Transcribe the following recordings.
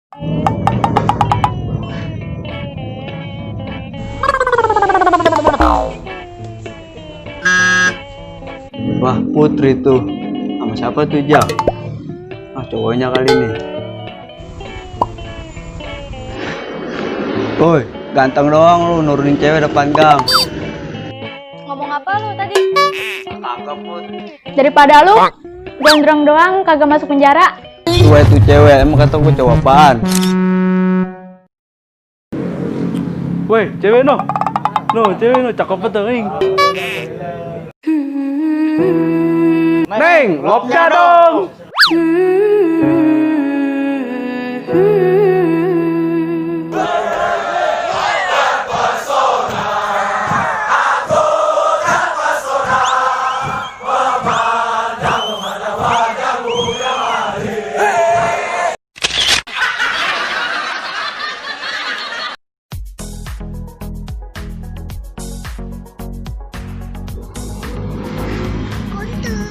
Wah, Putri tuh. Sama siapa tuh, Jak? Ah, cowoknya kali ini. Woi, ganteng doang lu nurunin cewek depan gang. Ngomong apa lu tadi? Kagak, Put. Daripada lu gondrong doang kagak masuk penjara. Gue tuh cewek, emang kata gue cowok apaan? Woi, cewek no. No, cewek no, cakep betul nih. Neng, lopnya dong.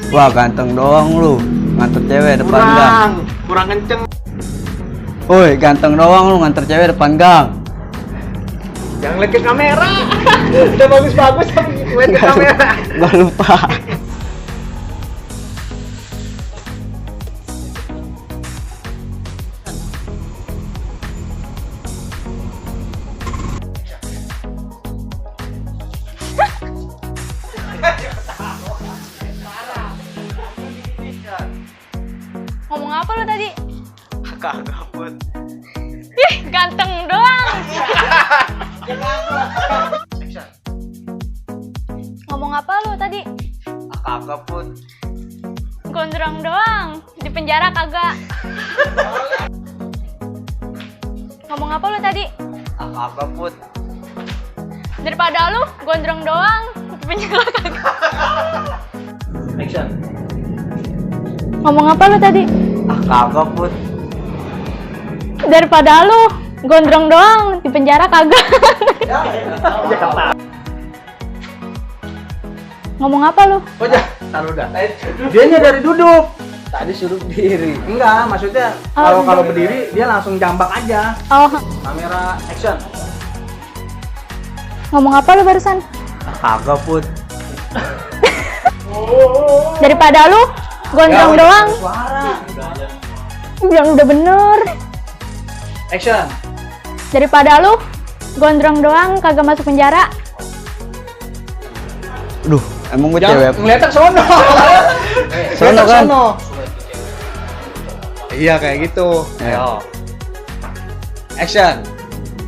Wah, ganteng doang lu. Nganter cewek depan gang. Kurang kenceng. Woi, ganteng doang lu nganter cewek depan gang. Jangan lihat ke kamera. Udah bagus-bagus tapi lihat ke kamera. Gak lupa. Ngomong apa lu tadi? Kagak, Put. Ih, ganteng doang. Ngomong apa lu tadi? Kagak, Put. Gondrong doang. Di penjara kagak. Ngomong apa lu tadi? Kagak, Put. Daripada lu gondrong doang di penjara kagak. Action. Ngomong apa lu tadi? Kagak, Put. Daripada lu gondrong doang di penjara kagak. Ngomong apa lu? Oh, taruh dah. Dianya dari duduk. Tadi suruh berdiri. Enggak, maksudnya kalau berdiri dia langsung jambak aja. Oh, Kamera action. ngomong apa lu barusan? Kagak, Put. Daripada lu gondrong doang. Suara. Bilang udah bener. Action. Daripada lu gondrong doang kagak masuk penjara. Duh, emang gue cewek. Ngeliat ke sono. Sono kan? Iya kayak gitu. Ayo. Action.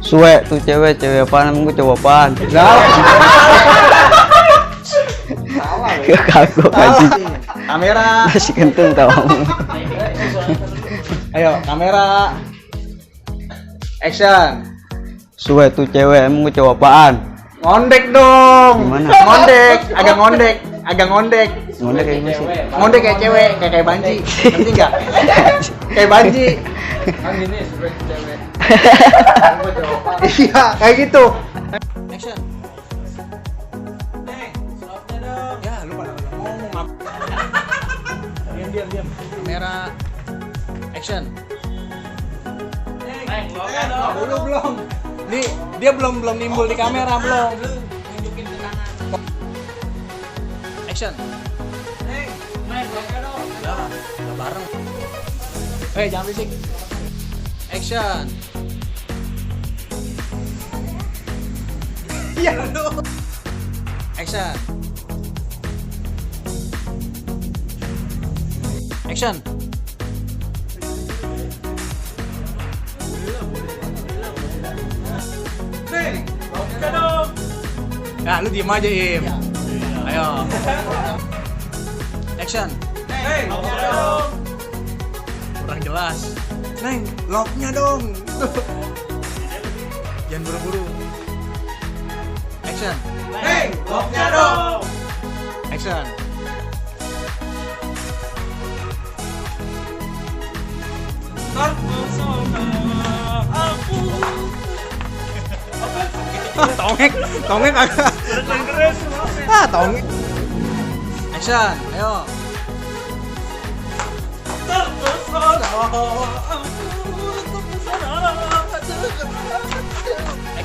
Suwe tuh cewek apaan? Emang gue cowok apaan? Kagak, anjing. Kamera. Masih kentung tau. Ayo, kamera. Action. Suwe tuh cewek, emang gue cowok apaan? Ngondek dong. Gimana? Ngondek, agak ngondek. Ngondek kayak gimana sih? Ngondek kayak cewek, kayak banci. Ngerti enggak? Kayak banci. Kan gini cewek. Iya, kayak gitu. Action. Ya, lu pada ngomong. Diam. Kamera. Action. Belum. Nih, dia belum nimbul di kamera, belum. Nunjukin ke kanan. Action. Udah bareng. Jangan berisik. Action. Iya lu. Action. Action. Nah, lu diem aja, Im. Ayo. Action. Kurang jelas. Neng, locknya dong. Jangan buru-buru. Action. Neng, locknya dong. Action. Tongek agak. Tongek. Action, ayo.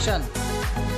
action.